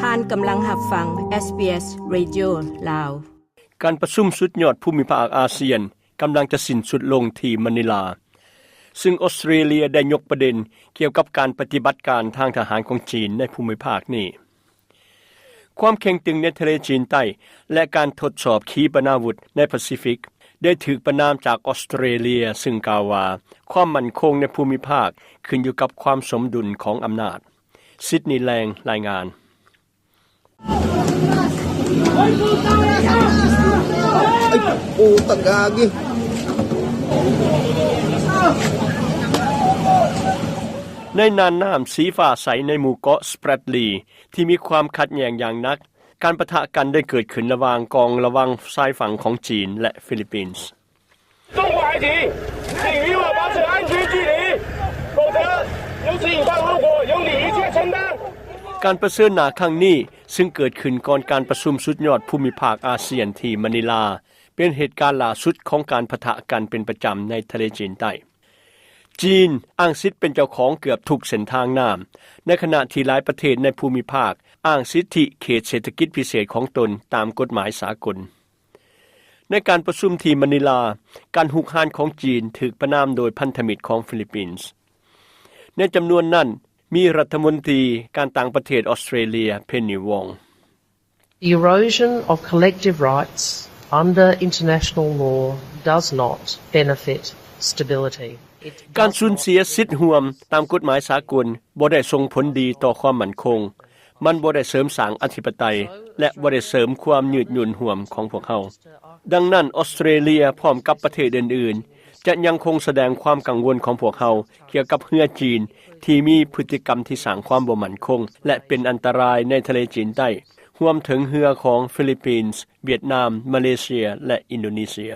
ທ່ານກຳລັງຮັບຟັງ ເອສບີເອສ Radio ລາວ. ການປະຊຸມສຸດຍອດພູມິພາກອາຊຽນກຳລັງຈະສິ້ນສຸດລົງທີ່ມະນີລາ, ຊຶ່ງອອສເຕຣເລຍໄດ້ຍົກປະເດັນກ່ຽວກັບການປະຕິບັດການທາງທະຫານຂອງຈີນໃນພູມິພາກນີ້. ຄວາມເຄັ່ງຕຶງໃນທະເລຈີນໃຕ້ ແລະ ການທົດສອບຂີປະນາວຸດໃນປາຊີຟິກ ໄດ້ຖືກປະນາມຈາກອອສເຕຣເລຍ, ຊຶ່ງກ່າວວ່າຄວາມໝັ້ນຄົງໃນພູມິພາກຂຶ້ນຢູ່ກັບຄວາມສົມດຸນຂອງອຳນາດ. ຊິດນີ ແລງ ລາຍງານ. ໃນນ່ານນ້ຳສີຟ້າໃສໃນໝູ່ເກາະ Spratly ທີ່ມີຄວາມຂັດແຍ່ງຢ່າງໜັກ, ການປະທະກັນໄດ້ເກີດຂຶ້ນລະຫວ່າງກອງລະວັງຊາຍຝັ່ງຂອງຈີນ ແລະ ຟີລິບປິນ. 中国海警，请与我保持安全距离，否则由此引发后果，由你一切承担。 ການປະເຊີນໜ້າຄັ້ງນີ້, ຊຶ່ງເກີດຂຶ້ນກ່ອນການປະຊຸມສຸດຍອດພູມິພາກອາຊຽນທີ່ມະນີລາ, ເປັນເຫດການຫຼ້າສຸດຂອງການປະທະກັນເປັນປະຈຳໃນທະເລຈີນໃຕ້. ຈີນອ້າງສິດເປັນເຈົ້າຂອງເກືອບທຸກເສັ້ນທາງນ້ຳ, ໃນຂະນະທີ່ຫຼາຍປະເທດໃນພູມິພາກອ້າງສິດທິເຂດເສດຖະກິດພິເສດຂອງຕົນຕາມກົດໝາຍສາກົນ. ໃນການປະຊຸມທີ່ມະນີລາ, ການຮຸກຮານຂອງຈີນຖືກປະນາມໂດຍພັນທະມິດຂອງຟີລິບປິນ. ໃນຈຳນວນນັ້ນ, ມີລັດຖະມົນຕີການຕ່າງປະເທດອອສເຕຣເລຍ Penny Wong. The erosion of collective rights under international law does not benefit stability. ການສູນເສຍສິດຮ່ວມຕາມກົດໝາຍສາກົນບໍ່ໄດ້ສົ່ງຜົນດີຕໍ່ຄວາມໝັ້ນຄົງ, ມັນບໍ່ໄດ້ເສີມສ້າງອະທິປະໄຕ ແລະ ບໍ່ໄດ້ເສີມຄວາມຍືດຫຍຸ່ນຮ່ວມຂອງພວກເຮົາ. ດັ່ງນັ້ນ, ອອສເຕຣເລຍພ້ອມກັບປະເທດອື່ນໆ ຈະຍັງຄົງສະແດງຄວາມກັງວົນຂອງພວກເຮົາກ່ຽວກັບເຮືອຈີນທີ່ມີພຶດຕິກຳທີ່ສ້າງຄວາມບໍ່ໝັ້ນຄົງ ແລະ ເປັນອັນຕະລາຍໃນທະເລຈີນໃຕ້, ຮວມເຖິງເຮືອຂອງຟີລິບປິນ, ຫວຽດນາມ, ມາເລເຊຍ ແລະ ອິນໂດເນເຊຍ.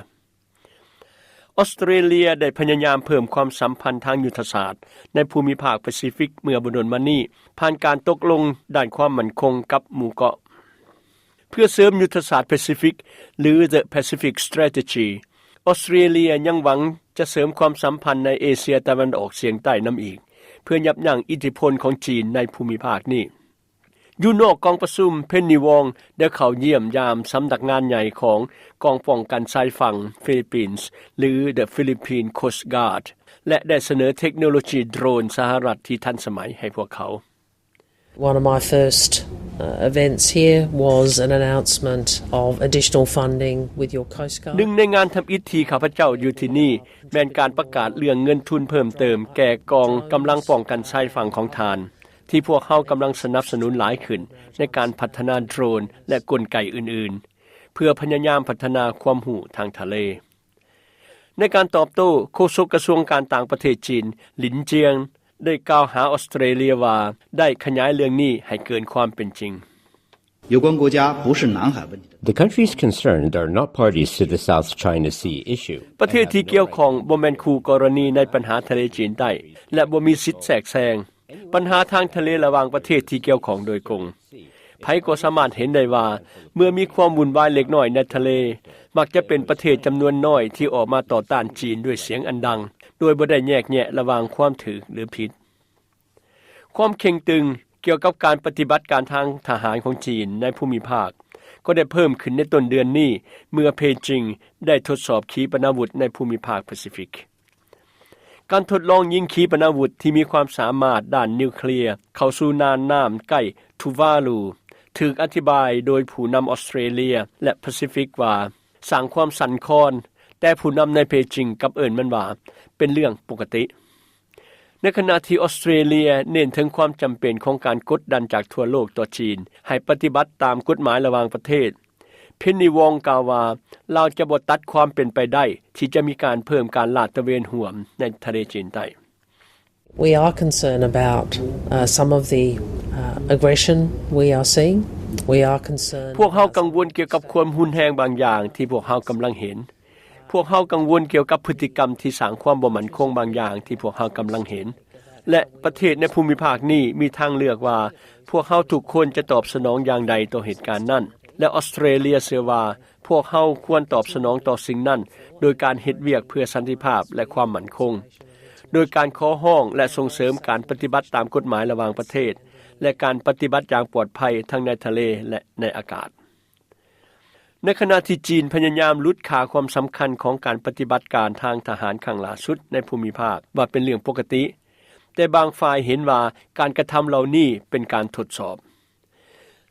ອອສເຕຣເລຍໄດ້ພະຍາຍາມເພີ່ມຄວາມສຳພັນທາງຍຸດທະສາດໃນພູມິພາກປາຊີຟິກເມື່ອບໍ່ດົນມານີ້, ຜ່ານການຕົກລົງດ້ານຄວາມໝັ້ນຄົງກັບໝູ່ເກາະ. ເພື່ອເສີມຍຸດທະສາດປາຊີຟິກ ຫຼື The Pacific Strategy, ອອສເຕຣເລຍຍັງຫວັງຈະເສີມຄວາມສຳພັນໃນເອເຊຍຕາເວັນອອກສຽງໃຕ້ນຳອີກ, ເພື່ອຍັບຢັ້ງອິດທິພົນຂອງຈີນໃນພູມິພາກນີ້. ຢູ່ນອກກອງປະຊຸມ, Penny Wong ໄດ້ເຂົ້າຢ້ຽມຢາມສຳນັກງານໃຫຍ່ຂອງກອງປ້ອງກັນຊາຍຝັ່ງຟີລິບປິນ ຫຼື The Philippine Coast Guard ແລະ ໄດ້ສະເໜີເທັກໂນໂລຈີໂດຣນສະຫະລັດທີ່ທັນສະໄໝໃຫ້ພວກເຂົາ. One of my first, uh, events here was an announcement of additional funding with your Coast Guard. ໜຶ່ງໃນງານທຳອິດທີ່ຂ້າພະເຈົ້າຢູ່ທີ່ນີ້ ແມ່ນການປະກາດເລື່ອງເງິນທຶນເພີ່ມເຕີມແກ່ກອງກຳລັງປ້ອງກັນຊາຍຝັ່ງຂອງທ່ານ, ທີ່ພວກເຮົາກຳລັງສະໜັບສະໜູນຫຼາຍຂຶ້ນໃນການພັດທະນາໂດຣນ ແລະ ກົນໄກອື່ນໆ ເພື່ອພະຍາຍາມພັດທະນາຄວາມຮູ້ທາງທະເລ. ໃນການຕອບໂຕ້, ໂຄສົກກະຊວງການຕ່າງປະເທດຈີນ Lin Jian ໄດ້ກ່າວຫາອອສເຕຣເລຍວ່າ ໄດ້ຂະຫຍາຍເລື່ອງນີ້ໃຫ້ເກີນຄວາມເປັນຈິງ. 有关国家不是南海问题的 The countries concerned are not parties to the South China Sea issue. ປະເທດທີ່ກ່ຽວຂ້ອງບໍ່ແມ່ນຄູ່ກໍລະນີໃນບັນຫາທະເລຈີນໃຕ້ ແລະ ບໍ່ມີສິດແຊກແຊງ. ບັນຫາທາງທະເລລະຫວ່າງປະເທດທີ່ກ່ຽວຂ້ອງໂດຍກົງ. ໃຜກໍສາມາດເຫັນໄດ້ວ່າ ເມື່ອມີຄວາມວຸ່ນວາຍເລັກນ້ອຍໃນທະເລ, ມັກຈະເປັນປະເທດຈຳນວນນ້ອຍທີ່ອອກມາຕໍ່ຕ້ານຈີນດ້ວຍສຽງອັນດັງ, ໂດຍບໍ່ໄດ້ແຍກແຍະລະຫວ່າງຄວາມຖືກ ຫຼື ຜິດ. ຄວາມເຄັ່ງຕຶງກ່ຽວກັບການປະຕິບັດການທາງທະຫານຂອງຈີນໃນພູມິພາກ ກໍໄດ້ເພີ່ມຂຶ້ນໃນຕົ້ນເດືອນນີ້, ເມື່ອເປຈິງໄດ້ທົດສອບຂີປະນາວຸດໃນພູມິພາກປາຊີຟິກ. ການທົດລອງຍິງຂີປະນາວຸດທີ່ມີຄວາມສາມາດດ້ານນິວເຄລຍເຂົ້າສູ່ນ່ານນ້ຳໃກ້ທູວາລູ ຖືກອະທິບາຍໂດຍຜູ້ນຳອອສເຕຣເລຍ ແລະ ປາຊີຟິກວ່າ ສ້າງຄວາມສັ່ນຄອນ, ແຕ່ຜູ້ນຳໃນເປຈິງກັບເອີ້ນມັນວ່າ ເປັນເລື່ອງປົກກະຕິ. ໃນຂະນະທີ່ອອສເຕຣເລຍເນັ້ນເຖິງຄວາມຈຳເປັນຂອງການກົດດັນຈາກທົ່ວໂລກຕໍ່ຈີນໃຫ້ປະຕິບັດຕາມກົດໝາຍລະຫວ່າງປະເທດ, ເພັນນີ ວອງ ກ່າວວ່າ ລາວຈະບໍ່ຕັດຄວາມເປັນໄປໄດ້ທີ່ຈະມີການເພີ່ມການລາດຕະເວນຮ່ວມໃນທະເລຈີນໃຕ້. We are concerned about, uh, some of the, uh, aggression we are seeing. We are concerned. ພວກເຮົາກັງວົນກ່ຽວກັບຄວາມຮຸນແຮງບາງຢ່າງທີ່ພວກເຮົາກຳລັງເຫັນ. ພວກເຮົາກັງວົນກ່ຽວກັບພຶດຕິກຳທີ່ສ້າງຄວາມບໍ່ໝັ້ນຄົງບາງຢ່າງທີ່ພວກເຮົາກຳລັງເຫັນ. ແລະ ປະເທດໃນພູມິພາກນີ້ມີທາງເລືອກວ່າ ພວກເຮົາທຸກຄົນຈະຕອບສະໜອງຢ່າງໃດຕໍ່ເຫດການນັ້ນ, ແລະ ອອສເຕຣເລຍເຊື່ອວ່າ ພວກເຮົາຄວນຕອບສະໜອງຕໍ່ສິ່ງນັ້ນ ໂດຍການເຮັດວຽກເພື່ອສັນຕິພາບ ແລະ ຄວາມໝັ້ນຄົງ, ໂດຍການຂໍຮ້ອງ ແລະ ສົ່ງເສີມການປະຕິບັດຕາມກົດໝາຍລະຫວ່າງປະເທດ, ແລະ ການປະຕິບັດຢ່າງປອດໄພທັງໃນທະເລ ແລະ ໃນອາກາດ. ໃນຂະນະທີ່ຈີນພະຍາຍາມຫຼຸດຄ່າຄວາມສຳຄັນຂອງການປະຕິບັດການທາງທະຫານຄັ້ງລ່າສຸດໃນພູມິພາກວ່າເປັນເລື່ອງປົກກະຕິ, ແຕ່ບາງຝ່າຍເຫັນວ່າການກະທຳເຫຼົ່ານີ້ເປັນການທົດສອບ.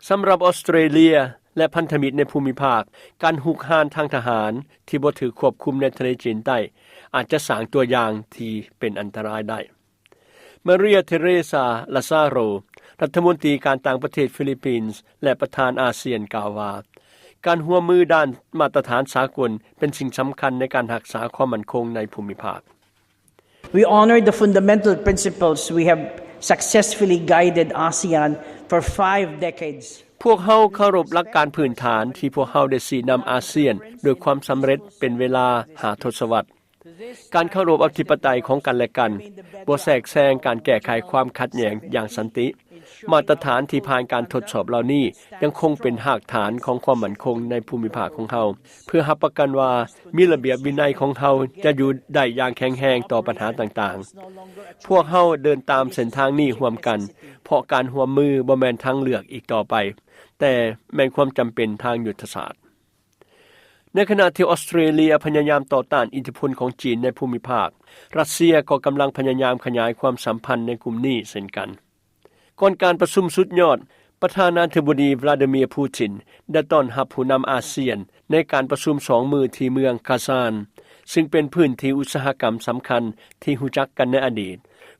ສຳລັບອອສເຕຣເລຍ ແລະ ພັນທະມິດໃນພູມິພາກ, ການຮຸກຮານທາງທະຫານທີ່ບໍ່ຖືກຄວບຄຸມໃນທະເລຈີນໃຕ້ ອາດຈະສ້າງຕົວຢ່າງທີ່ເປັນອັນຕະລາຍໄດ້. ມາເຣຍ ເທເຣຊາ ລາຊາໂຣ ລັດຖະມົນຕີການຕ່າງປະເທດຟີລິບປິນ ແລະ ປະທານອາຊຽນ ກ່າວວ່າ ການຮ່ວມມືດ້ານມາດຕະຖານສາກົນເປັນສິ່ງສຳຄັນໃນການຮັກສາຄວາມໝັ້ນຄົງໃນພູມິພາກ. We honor the fundamental principles we have successfully guided ASEAN for five decades. ພວກເຮົາເຄົາລົບຫຼັກການພື້ນຖານທີ່ພວກເຮົາໄດ້ຊີ້ນຳອາຊຽນດ້ວຍຄວາມສຳເລັດເປັນເວລາຫ້າທົດສະວັດ. ການເຄົາລົບອະທິປະໄຕຂອງກັນແລະກັນ, ບໍ່ແຊກແຊງການແກ້ໄຂຄວາມຂັດແຍ່ງຢ່າງສັນຕິ. ມາດຕະຖານທີ່ຜ່ານການທົດສອບເຫຼົ່ານີ້ຍັງຄົງເປັນຮາກຖານຂອງຄວາມໝັ້ນຄົງໃນພູມິພາກຂອງເຮົາ, ເພື່ອຮັບປະກັນວ່າມີລະບຽບວິໄນຂອງເຮົາຈະຢູ່ໄດ້ຢ່າງແຂງແຮງຕໍ່ບັນຫາຕ່າງໆ. ພວກເຮົາເດີນຕາມເສັ້ນທາງນີ້ຮ່ວມກັນ, ເພາະການຮ່ວມມືບໍ່ແມ່ນທາງເລືອກອີກຕໍ່ໄປ, ແຕ່ແມ່ນຄວາມຈຳເປັນທາງຍຸດທະສາດ. ໃນຂະນະທີ່ອອສເຕຣເລຍພະຍາຍາມຕໍ່ຕ້ານອິດທິພົນຂອງຈີນໃນພູມິພາກ, ຣັດເຊຍກໍກຳລັງພະຍາຍາມຂະຫຍາຍຄວາມສຳພັນໃນກຸ່ມນີ້ເຊັ່ນກັນ. ກ່ອນການປະຊຸມສຸດຍອດ, ປະທານາທິບໍດີ ວລາດີເມຍ ປູຕິນ ໄດ້ຕ້ອນຮັບຜູ້ນຳອາຊຽນໃນການປະຊຸມສອງມື້ທີ່ເມືອງກາຊານ, ຊຶ່ງເປັນພື້ນທີ່ອຸດສາຫະກຳສຳຄັນທີ່ຮູ້ຈັກກັນໃນອະດີດ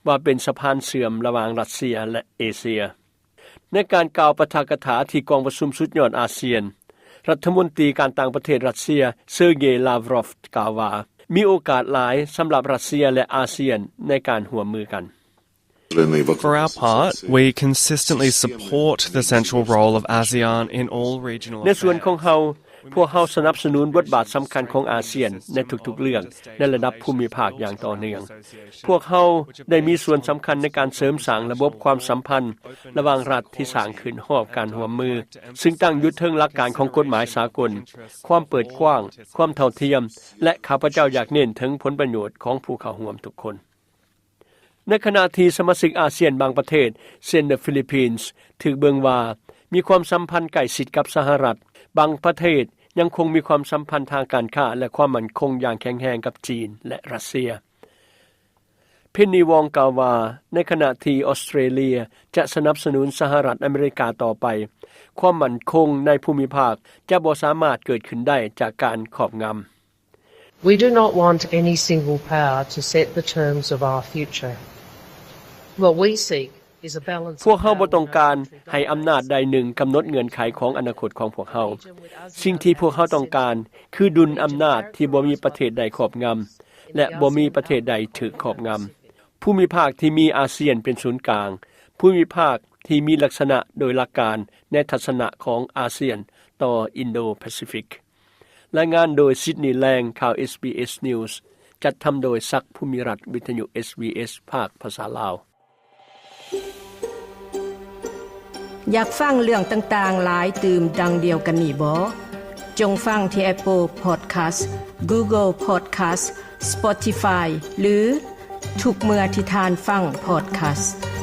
ວ່າເປັນສະພານເຊື່ອມລະຫວ່າງຣັດເຊຍ ແລະ ເອເຊຍ. ໃນການກ່າວປາຖະກະຖາທີ່ກອງປະຊຸມສຸດຍອດອາຊຽນ, ລັດຖະມົນຕີການຕ່າງປະເທດຣັດເຊຍ ເຊີເກ ລາວຣອຟ ກ່າວວ່າ ມີໂອກາດຫຼາຍສຳລັບຣັດເຊຍ ແລະ ອາຊຽນໃນການຮ່ວມມືກັນ. For our part, we consistently support the central role of ASEAN in all regional affairs. ໃນສ່ວນຂອງເຮົາ, ພວກເຮົາສະໜັບສະໜູນບົດບາດສຳຄັນຂອງອາຊຽນໃນທຸກໆເລື່ອງໃນລະດັບພູມິພາກຢ່າງຕໍ່ເນື່ອງ. ພວກເຮົາໄດ້ມີສ່ວນສຳຄັນໃນການເສີມສ້າງລະບົບຄວາມສຳພັນລະຫວ່າງລັດທີ່ສ້າງຂຶ້ນຮອບການຮ່ວມມື, ຊຶ່ງຕັ້ງຢູ່ເທິງຫຼັກການຂອງກົດໝາຍສາກົນ, ຄວາມເປີດກວ້າງ, ຄວາມເທົ່າທຽມ ແລະ ຂ້າພະເຈົ້າຢາກເນັ້ນເຖິງຜົນປະໂຫຍດຂອງຜູ້ເຂົ້າຮ່ວມທຸກຄົນ. ໃນຂະນະທີ່ສະມາຊິກອາຊຽນບາງປະເທດ, ເຊັ່ນ Philippines, ຖືກເບິ່ງວ່າມີຄວາມສຳພັນໃກ້ຊິດກັບສະຫະລັດ, ບາງປະເທດຍັງຄົງມີຄວາມສຳພັນທາງການຄ້າ ແລະ ຄວາມໝັ້ນຄົງຢ່າງແຂງແຮງກັບຈີນ ແລະ ຣັດເຊຍ. ເພັນນີ ວອງ ກ່າວວ່າ ໃນຂະນະທີ່ອອສເຕຣເລຍຈະສະໜັບສະໜູນສະຫະລັດອາເມລິກາຕໍ່ໄປ, ຄວາມໝັ້ນຄົງໃນພູມິພາກຈະບໍ່ສາມາດເກີດຂຶ້ນໄດ້ຈາກການຄອບງຳ. We do not want any single power to set the terms of our future. What we seek is a balance of power. ພວກເຮົາບໍ່ຕ້ອງການໃຫ້ອຳນາດໃດໜຶ່ງກຳນົດເງື່ອນໄຂຂອງອະນາຄົດຂອງພວກເຮົາ. ສິ່ງທີ່ພວກເຮົາຕ້ອງການຄືດຸນອຳນາດທີ່ບໍ່ມີປະເທດໃດຄອບງຳ ແລະ ບໍ່ມີປະເທດໃດຖືກຄອບງຳ. ພູມິພາກທີ່ມີອາຊຽນເປັນສູນກາງ, ພູມິພາກທີ່ມີລັກສະນະໂດຍຫຼັກການໃນທັດສະນະຂອງອາຊຽນຕໍ່ອິນໂດແປຊີຟິກ. ລາຍງານໂດຍ ຊິດນີ ແລງ, ຂ່າວ ເອສບີເອສ News, ຈັດທຳໂດຍ ສັກ ພູມິລັດ, ວິທະຍຸ ເອສບີເອສ ພາກພາສາລາວ. ຢາກຟັງເລື່ອງຕ່າງໆຫຼາຍຕື່ມດັ່ງດຽວກັນນີ້ບໍ? ຈົ່ງຟັງທີ່ Apple Podcast, Google Podcast, Spotify ຫຼື ທຸກເມື່ອທີ່ທ່ານຟັງ podcast.